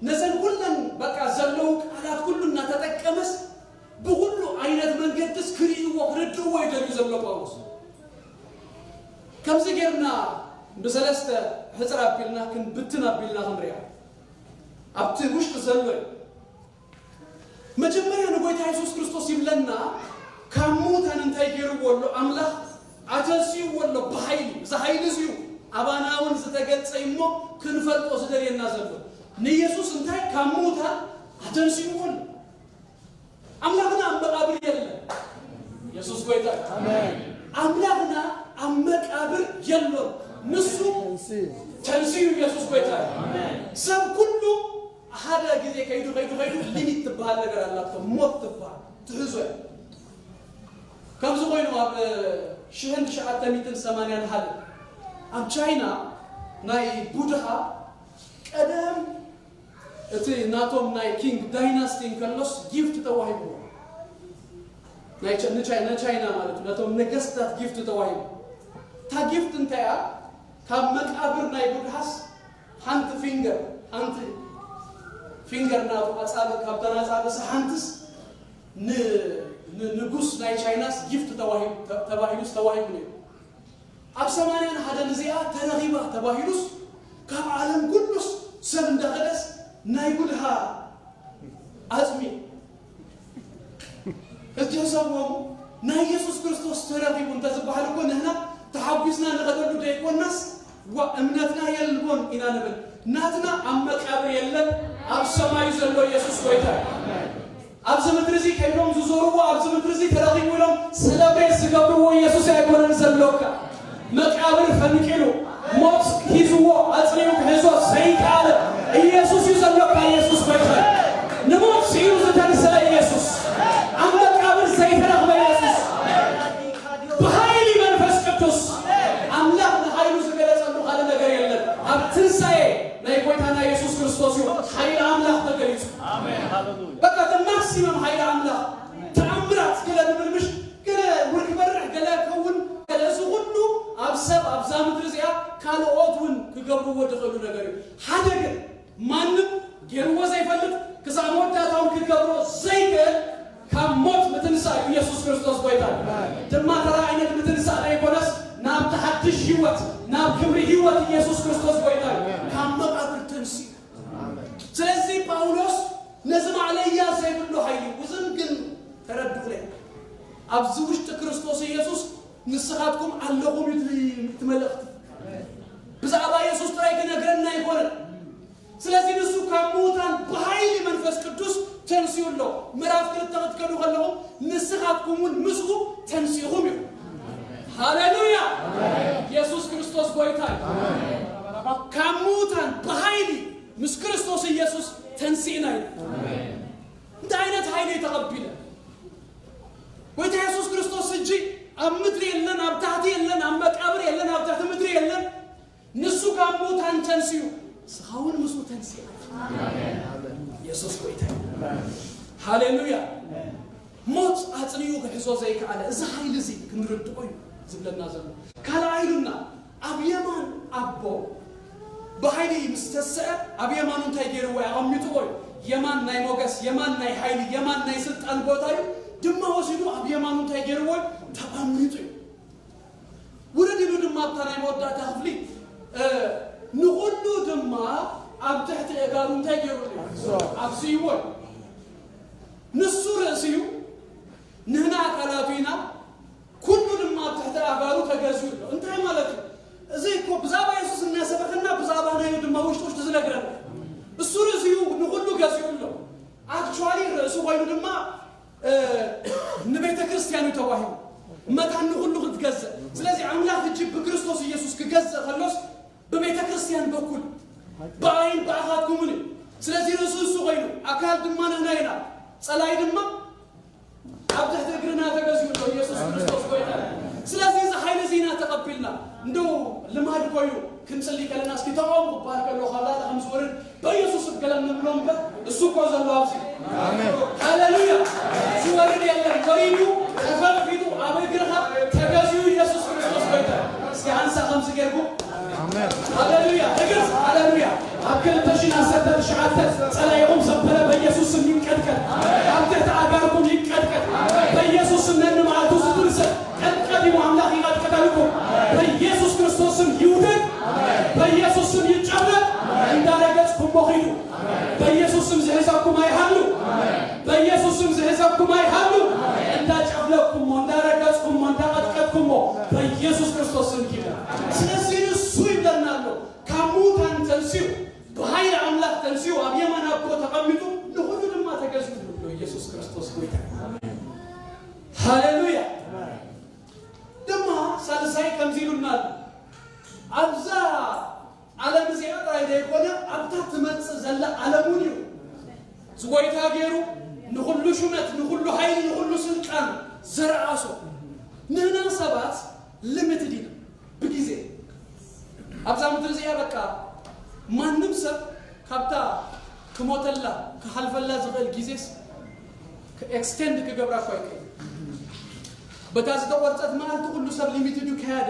ነዘን ኩለን በቃ ዘለዉ ቃላት ኩሉ እናተጠቀመስ ብኩሉ ዓይነት መንገድስ ክርእይዎ ክርድእዎ ይደልዩ ዘሎ ጳውሎስ። ከምዚ ጌርና ብሰለስተ ሕፅር ኣቢልና ክንብትን ኣቢልና ክንሪኣ ኣብቲ ውሽጢ ዘሎ እዩ። መጀመርያ ንጎይታ የሱስ ክርስቶስ ይብለና፣ ካብ ሙታን እንታይ ገይርዎ ኣሎ? ኣምላኽ ኣተንስይዎ ኣሎ ብሓይሊ። እዚ ሓይሊ እዚዩ ኣባና እውን ዝተገልጸ እሞ ክንፈልጦ ዝደልየና ዘሎ። ንየሱስ እንታይ ካብ ሙታን ኣተንስይዎ ኣሎ? ኣምላኽና ኣብ መቃብር የለን። የሱስ ጎይታ። ኣሜን። ኣምላኽና ኣብ መቃብር የሎን። ንሱ ተንስዩ። ተንስዩ። የሱስ ጎይታ። ኣሜን። ሰብ ኩሉ ሓደ ግዜ ከይዱ፣ ከይዱ፣ ከይዱ ሊሚት ትበሃል ነገር ኣላቶ። ሞት ትበሃል ትሕዞ እያ። ከምዚ ኮይኑ ኣብ ሽሕን ትሽዓተ ሚእትን ሰማንያን ሓደ ኣብ ቻይና ናይ ቡድሃ ቀደም እቲ ናቶም ናይ ኪንግ ዳይናስቲ እንከሎስ ጊፍት ተዋሂብዎ። ናይ ቻ-፣ ንቻይ-፣ ንቻይና ማለት ነቶም ነገስታት ጊፍት ተዋሂቡ። እታ ጊፍት እንታይ እያ? ካብ መቃብር ናይ ቡድሃስ ሓንቲ ፊንገር፣ ሓንቲ ፊንገር ናቱ ኣጻብዕ፣ ካብተን ኣጻብዕስ ሓንትስ ን-፣ ንንጉስ ናይ ቻይናስ ጊፍት ተዋሂቡ፣ ተ-፣ ተባሂሉስ ተዋሂቡ ነይሩ። ኣብ ሰማንያን ሓደን እዚኣ ተረኺባ ተባሂሉስ ካብ ዓለም ኩሉስ ሰብ እንዳኸደስ ናይ ቡድሃ ኣጽሚ ሕጂ ሕሰብዎም። ናይ የሱስ ክርስቶስ ተረኺቡ እንተዝበሃል እኮ ንሕና ተሓጒስና ንኸደሉ ደይኮናስ፣ ዋ እምነትና የልቦን ኢና ንብል። ናትና ኣብ መቃብር የለን፣ ኣብ ሰማይ ዘሎ የሱስ ጎይታ እዩ። ኣብዚ ምድሪ እዚ ከይዶም ዝዞርዎ፣ ኣብዚ ምድሪ እዚ ተረኺቡ ኢሎም ሰለብሬት ዝገብርዎ የሱስ ኣይኮነን ዘሎካ። መቃብር ፈንቂሉ፣ ሞት ሒዝዎ፣ ኣጽኒዑ ክሕዞ ዘይከኣለ ኢየሱስ እዩ ዘሎካ። ኢየሱስ ጎይታ እዩ። ንሞት ስዒሩ ዝተንስአ ኢየሱስ፣ ኣብ መቃብር ዘይተረኽበ ኢየሱስ፣ ብሓይሊ መንፈስ ቅዱስ ኣምላኽ ንሓይሉ ዝገለጸሉ ካልእ ነገር የለን። ኣብ ትንሳኤ ናይ ጎይታና ኢየሱስ ክርስቶስ እዩ ሓይሊ ኣምላኽ ተገሊጹ። ኣሜን። ሃሌሉያ። በቃ፣ the maximum ሓይሊ ኣምላኽ፣ ተኣምራት፣ ገለ ድምርምሽ፣ ገለ ውርክ በርሕ፣ ገለ ክኸውን፣ ገለ፣ እዚ ኩሉ ኣብ ሰብ ኣብዛ ምድሪ እዚኣ ካልኦት እውን ክገብርዎ ዝኽእሉ ነገር እዩ። ሓደ ግን ማንም ገይርዎ ዘይፈልጥ፣ ክሳብ መወዳእታ እውን ክገብሮ ዘይክእል፣ ካብ ሞት ምትንሳእ እዩ። ኢየሱስ ክርስቶስ ጎይታ እዩ። ድማ ተራ ዓይነት ምትንሳእ ዘይኮነስ፣ ናብቲ ሓድሽ ህይወት፣ ናብ ክብሪ ህይወት ኢየሱስ ክርስቶስ ጎይታ እዩ። ካብ መቃብር ተንሲኡ። ስለዚ ጳውሎስ ነዚ ማዕለያ ዘይብሉ ሓይሊ እዩ። እዝን ግን ተረድኡለይ። ኣብዚ ውሽጢ ክርስቶስ ኢየሱስ ንስኻትኩም ኣለኹም እዩ እቲ፣ እቲ መልእኽቲ። ብዛዕባ ኢየሱስ ጥራይ ክነግረና ኣይኮነን። ስለዚ ንሱ ካብ ምዉታን ብሓይሊ መንፈስ ቅዱስ ተንሲኡ ኣሎ። ምዕራፍ ክልተ ክትከዱ ከለኹም ንስኻትኩም እውን ምስኡ ተንሲእኹም እዩ። ሃሌሉያ! ኢየሱስ ክርስቶስ ጎይታ እዩ። ካብ ምዉታን ብሓይሊ ምስ ክርስቶስ ኢየሱስ ተንሲእና እዩ። እንታይ ዓይነት ሓይሊ እዩ ተቐቢለ? ጎይታ ኢየሱስ ክርስቶስ ሕጂ ኣብ ምድሪ የለን፣ ኣብ ታሕቲ የለን፣ ኣብ መቃብር የለን፣ ኣብ ትሕቲ ምድሪ የለን። ንሱ ካብ ሙታን ተንሲኡ፣ ንስኻ እውን ምስኡ ተንሲእካ። ኢየሱስ ጎይታ እዩ። ሃሌሉያ። ኣጽኒኡ ክሕዞ ዘይከኣለ እዚ ሓይሊ እዚ ክንርድኦ እዩ ዝብለና ዘሎ። ካልኣይ ኢሉና ኣብ የማን ኣቦ ብሓይሊ ምስ ተስአ ኣብ የማኑ እንታይ ገይርዎ እዩ? ኣቐሚጥዎ እዩ። የማን ናይ ሞገስ፣ የማን ናይ ሓይሊ፣ የማን ናይ ስልጣን ቦታ እዩ። ድማ ወሲዱ ኣብ የማኑ እንታይ ገይርዎ እዩ? ተቐሚጡ እዩ። ውርድ ኢሉ ድማ ኣብታ ናይ መወዳእታ ክፍሊ ንኹሉ ድማ ኣብ ትሕቲ ኣእጋሩ እንታይ ገይሩ? ኣብዝይዎ። ንሱ ርእሲ እዩ፣ ንህና ኣካላቱ ኢና፣ ኩሉ ድማ ኣብ ትሕቲ ኣእጋሩ ተገዝኡ ኣሎ። እንታይ ማለት እዩ? እዚ እኮ ብዛዕባ የሱስ እናሰበኸና ብዛዕባ ናይ ድማ ውሽጢ ውሽጢ ዝነግረና። እሱ ርእሲ እዩ፣ ንኹሉ ገዝኡ ኣሎ። ኣክቹዋሊ ርእሱ ኮይኑ ድማ ንቤተ ክርስቲያን እዩ ተዋሂቡ፣ መታን ንኹሉ ክትገዝእ። ስለዚ ኣምላኽ ሕጂ ብክርስቶስ ኢየሱስ ክገዝእ ከሎስ ብቤተ ክርስቲያን በኩል ብኣይን ብኣኻትኩምን እዩ። ስለዚ ርእሱ እሱ ኮይኑ ኣካል ድማ ንሕና ኢና፣ ጸላይ ድማ ኣብ ትሕቲ እግርና ተገዚኡ ኣሎ ኢየሱስ ክርስቶስ ጎይታ። ስለዚ እዚ ሓይሊ እዚ ኢና ተቐቢልና። እንደው ልማድ ኮይኑ ክንጽሊ ከለና እስኪ ተቓውሞ ክበሃል ከሎ ካብ ላዕሊ ከም ዝወርድ በኢየሱስ እገለም ንብሎ እምበር እሱ እኮ ዘሎ ኣብዚ። ሃሌሉያ። ዝወርድ የለን። ወሪዱ ተፈጥፊጡ ኣብ እግርኻ ተገዚኡ ኢየሱስ ክርስቶስ ጎይታ። እስኪ ኣንሳ ከምዚ ጌርኩ። ሃሌሉያ። እግር ሃሌሉያ። ኣብ ክልተ ሽሕን ዓሰርተ ትሽዓተ ጸላኢኹም ዘበለ በኢየሱስ ስም ይንቀጥቀጥ። ኣብ ትሕቲ ኣጋርኩም ይንቀጥቀጥ። በኢየሱስ ስም ነንመዓልቱ ዝትርሰ ቀጥቀጢሙ ኣምላኽ ይቐጥቅጠልኩም። በኢየሱስ ክርስቶስ ስም ይውደቅ። በኢየሱስ ስም ይጨበጥ። እንዳረገጽኩሞ ኺዱ። በኢየሱስ ስም ዝሕዘኩም ኣይሃሉ። በኢየሱስ ስም ዝሕዘኩም ኣይሃሉ። እንዳጨፍለቅኩሞ፣ እንዳረገጽኩሞ፣ እንዳቐጥቀጥኩሞ በኢየሱስ ክርስቶስ ስም ኪዱ። ስለዚ ንሱ ይብለና ኣሎ፣ ካብ ምዉታን ተንሲኡ፣ ብሓይሊ ኣምላኽ ተንሲኡ፣ ኣብ የማን ኣቦ ተቐሚጡ፣ ንኹሉ ድማ ተገዝኡ ኣሎ ኢየሱስ ክርስቶስ ጎይታ። ሃሌሉያ። ድማ ሳልሳይ ከምዚ ኢሉና ኣሎ። ኣብዛ ዓለም እዚኣ ጥራይ ዘይኮነ ኣብታ ትመጽእ ዘላ ዓለም እውን እዩ ዝጎይታ ገይሩ ንኹሉ ሹመት፣ ንኹሉ ሓይሊ፣ ንኹሉ ስልጣን ዘርኣሶ። ንሕና ሰባት ሊሚትድ ኢና ብግዜ። ኣብዛ ምድሪ እዚኣ በቃ ማንም ሰብ ካብታ ክሞተላ ክሓልፈላ ዝኽእል ግዜስ ኤክስቴንድ ክገብራ እኳ ይክእል። በታ ዝተቆርጸት መዓልቲ ኩሉ ሰብ ሊሚትድ እዩ፣ ከያደ።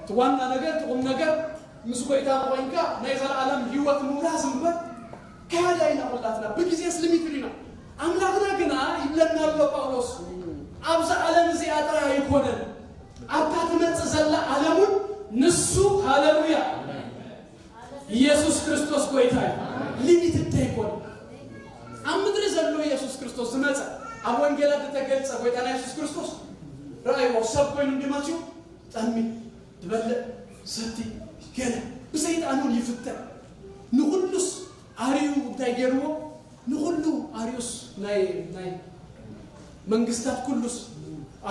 እቲ ዋና ነገር፣ እቲ ቁም ነገር ምስ ጎይታ ኮይንካ ናይ ዘለኣለም ህይወት ምውራስ እምበር ከያደ ኢና ኩላትና። ብግዜስ ሊሚትድ ኢና። ኣምላኽና ግና ይብለና ኣሎ ጳውሎስ፣ ኣብዛ ዓለም እዚኣ ጥራይ ኣይኮነን፣ ኣብታ ትመጽእ ዘላ ዓለም እውን ንሱ፣ ሃሌሉያ፣ ኢየሱስ ክርስቶስ ጎይታ እዩ። ሊሚትድ ኣይኮነን። ኣብ ምድሪ ዘሎ ኢየሱስ ክርስቶስ ዝመጸ፣ ኣብ ወንጌላት ዝተገልጸ ጎይታና ኢየሱስ ክርስቶስ ረኣይዎ፣ ሰብ ኮይኑ እንዲመጽኡ ጠሚ፣ ዝበልዕ፣ ሰቲ፣ ገለ ብሰይጣን እውን ይፍተን። ንኹሉስ ኣርዩ እንታይ ገይርዎ? ንኹሉ ኣርዩስ ናይ ናይ መንግስታት ኩሉስ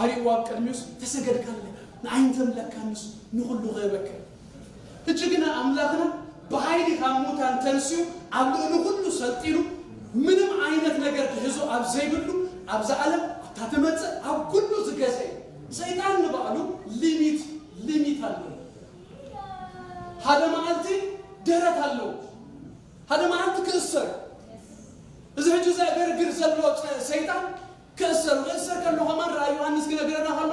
ኣርይዎ ኣብ ቅድሚኡስ ተሰገድካለ፣ ንዓይ እንተምለካንስ ንኹሉ ክህበካ። ሕጂ ግና ኣምላኽና ብሓይሊ ካብ ሙታን ተንስኡ ኣብ ልዕሊ ኩሉ ሰልጢኑ ምንም ዓይነት ነገር ክሕዞ ኣብ ዘይብሉ ኣብዛ ዓለም ኣብታ ትመጽእ ኣብ ኩሉ ዝገዘ እዩ። ሰይጣን ንባዕሉ ሊሚት ሊሚት ኣለዎ። ሓደ መዓልቲ ደረት ኣለዎ። ሓደ መዓልቲ ክእሰር። እዚ ሕጂ ዘዕገርግር ዘሎ ሰይጣን ክእሰር፣ ክእሰር ከሎ ከማን ራእይ ዮሃንስ ክነግረና ከሎ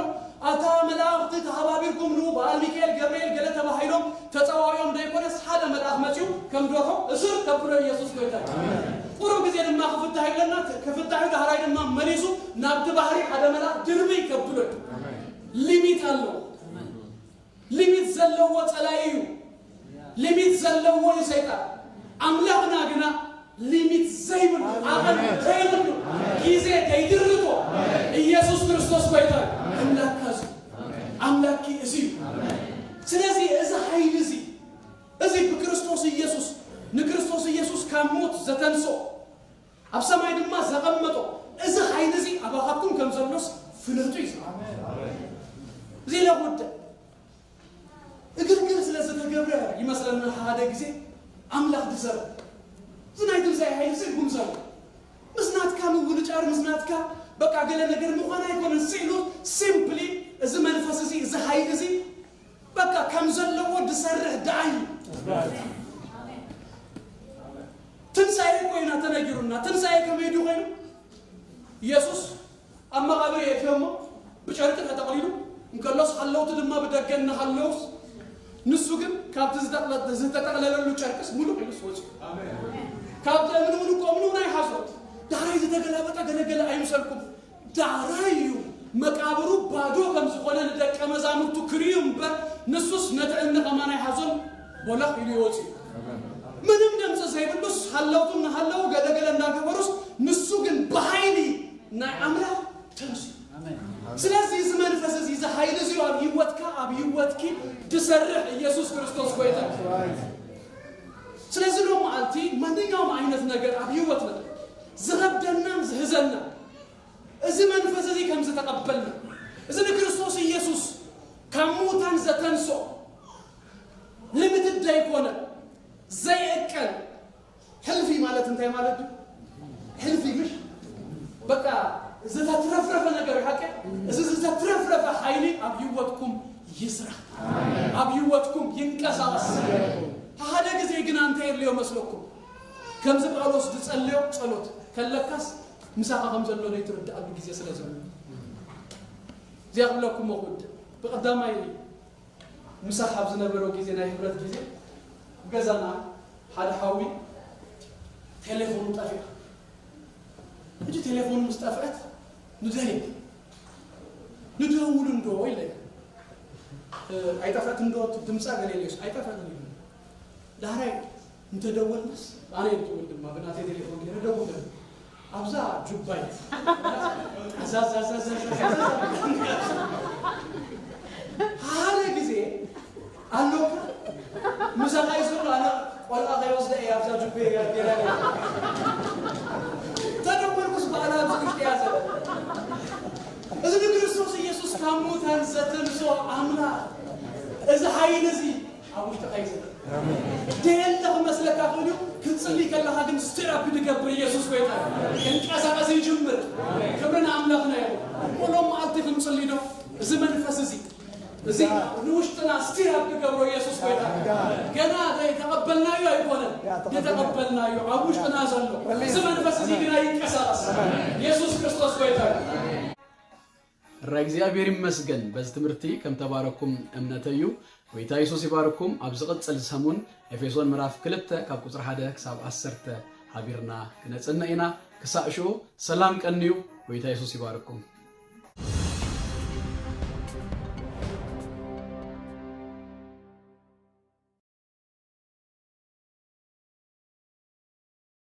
ኣታ መላእኽቲ ተሓባቢርኩም ንኡ በዓል ሚካኤል ገብርኤል ገለ ተባሂሎም ተጸዋዊኦም ዘይኮነስ ሓደ መልኣኽ መጺኡ ከም ደርሆ እስር ከብሎ ኢየሱስ ጎይታ። ቁሩብ ግዜ ድማ ክፍታሕ ይብለና፣ ክፍታሕ ዳሕራይ ድማ መሊሱ ናብቲ ባሕሪ ሓደ መልኣኽ ድርብይ ከብሎ እዩ። ሊሚት ኣለዎ። ሊሚት ዘለዎ ጸላኢ እዩ። ሊሚት ዘለዎ እዩ ሰይጣን። ኣምላኽና ግና ሊሚት ዘይብሉ፣ ዓቐን ዘይብሉ፣ ግዜ ዘይድርቶ ኢየሱስ ክርስቶስ ጎይታ እዩ። ኣምላክካ እዚ፣ ኣምላኪ እዚ እዩ። ስለዚ እዚ ሓይሊ እዚ፣ እዚ ብክርስቶስ ኢየሱስ፣ ንክርስቶስ ኢየሱስ ካብ ሞት ዘተንስኦ፣ ኣብ ሰማይ ድማ ዘቐመጦ እዚ ሓይሊ እዚ ኣባኻትኩም ከም ዘሎስ ፍለጡ እዩ። እዚ ኢለ ክውድእ። እግርግር ስለ ዝተገብረ ይመስለና ሓደ ግዜ ኣምላኽ ዝሰርብ። እዚ ናይ ትንሳኤ ሓይሊ እዚ ጉም ዘሎ። ምስ ናትካ ምውንጫር፣ ምስ ናትካ በቃ ገለ ነገር ምዃን ኣይኮነን። ስኢሉ ሲምፕሊ እዚ መንፈስ እዚ፣ እዚ ሓይሊ እዚ በቃ ከም ዘለዎ ዝሰርሕ ደኣ እዩ። ትንሳኤ እኮ ኢና ተነጊሩና። ትንሳኤ ከመይ ድዩ ኮይኑ? ኢየሱስ ኣብ መቓብር የእትዮሞ ብጨርቂ ተጠቕሊሉ እንከሎስ፣ ሓለውቱ ድማ ብደገ እናሃለውስ፣ ንሱ ግን ካብቲ ዝተጠቕለለሉ ጨርቅስ ሙሉእ ኢሉስ ወፂኡ። ካብቲ እምንውን እኮ እምንውን ኣይሓዞት። ዳሕራይ ዝተገላበጠ ገለገለ ኣይምሰልኩም። ዳሕራይ እዩ መቃብሩ ባዶ ከም ዝኾነ ንደቀ መዛሙርቱ ክርእዩ እምበር፣ ንሱስ ነቲ እምኒ ከማን ኣይሓዞን። ቦለኽ ኢሉ ይወፅእ። ምንም ድምፂ ዘይብሉስ፣ ሃለውቱ እናሃለዉ ገለገለ እንዳገበሩስ፣ ንሱ ግን ብሓይሊ ናይ ኣምላኽ ተንሱ። ስለዚህ እዚ መንፈስ እዚ፣ እዚ ሓይሊ እዚ ኣብ ህይወትካ፣ ኣብ ህይወትኪ ድሰርሕ ኢየሱስ ክርስቶስ ጎይታ። ስለዚህ ሎም መዓልቲ ማንኛውም ዓይነት ነገር ኣብ ህይወትና ዝኸብደናን ዝህዘና፣ እዚ መንፈስ እዚ ከም ዝተቐበልና፣ እዚ ንክርስቶስ ኢየሱስ ካብ ምዉታን ዘተንሶ፣ ልምድድ ዘይኮነ፣ ዘይእቀን፣ ሕልፊ ማለት እንታይ ማለት እዩ? ሕልፊ ምሽ? በቃ ዝተትረፍረፈ ነገር እዩ፣ ሓቂ? እዚ ዝተትረፍረፈ ሓይሊ ኣብ ህይወትኩም ይስራሕ፣ ኣብ ህይወትኩም ይንቀሳቐስ። ሓደ ግዜ ግና እንታይ የድልዮ መስለኩም? ከምዚ ጳውሎስ ዝጸለዮ ጸሎት ከለካስ፣ ምሳኻ ከም ዘሎ ዘይትርድኣሉ ግዜ ስለ ዘሎ። እዚኣ ክብለኩም እኹ፣ ብቐዳማይ ምሳሕ ኣብ ዝነበረው ግዜ፣ ናይ ህብረት ግዜ፣ ገዛና ሓደ ሓዊ ቴሌፎኑ ጠፊኣ። ሕጂ ቴሌፎኑ ምስ ጠፍአት፣ ንደሊ፣ ንደውል እንዶ ኢለ። እ፣ ኣይጠፍአት እንዶ፣ ድምፃ ገለ ኢለስ፣ ኣይጠፍአት እንዶ። ዳሕራይ እንተደወልናስ፣ ኣነ እየ ዝደውል ድማ፣ ብናተይ ቴሌፎን ገይረ ደውለ። ኣብዛ ጁባይ። ዛዛዛዛዛዛ። ሓደ ግዜ ኣሎካ፣ ምሳኻ እዩ ዘሎ፣ ኣነ ቆልዓ ከይወስደ እየ ኣብዛ ጁባይ ገይረ። ተደወልኩስ በዓላ ኣብዚ ውሽጢ እያ ዘላ። እዚ ንክርስቶስ ኢየሱስ ካብ ሙታን ዘተንሶ ኣምላኽ፣ እዚ ሓይሊ እዚ ኣብ ውሽጥኻ እዩ ዘሎ። ደየለ ክመስለካ ክእል እዩ። ክንጽሊ ከለኻ ግን ስቲር ኣፕ ዝገብር ኢየሱስ ጎይታ እዩ። ክንቀሳቐስ ይጅምር። ክብሪ ንኣምላኽና ይኹን። ኩሎም መዓልቲ ክንጽሊ ዶ? እዚ መንፈስ እዚ፣ እዚ ንውሽጥና ስቲር ኣፕ ዝገብሮ ኢየሱስ ጎይታ እዩ። ገና ዘይተቐበልናዮ ኣይኮነን። ዝተቐበልናዮ ኣብ ውሽጥና ዘሎ እዚ መንፈስ እዚ ግና ይንቀሳቐስ። ኢየሱስ ክርስቶስ ጎይታ እዩ። እረ እግዚኣብሔር ይመስገን፣ በዚ ትምህርቲ ከም ተባረኩም እምነተይ እዩ። ጎይታ የሱስ ይባርኩም። ኣብ ዝቕጽል ሰሙን ኤፌሶን ምዕራፍ ክልተ ካብ ቁጽሪ ሓደ ክሳብ ዓሰርተ ሓቢርና ክነጽንዕ ኢና። ክሳእ ሽኡ ሰላም ቀንዩ። ጎይታ የሱስ ይባርኩም።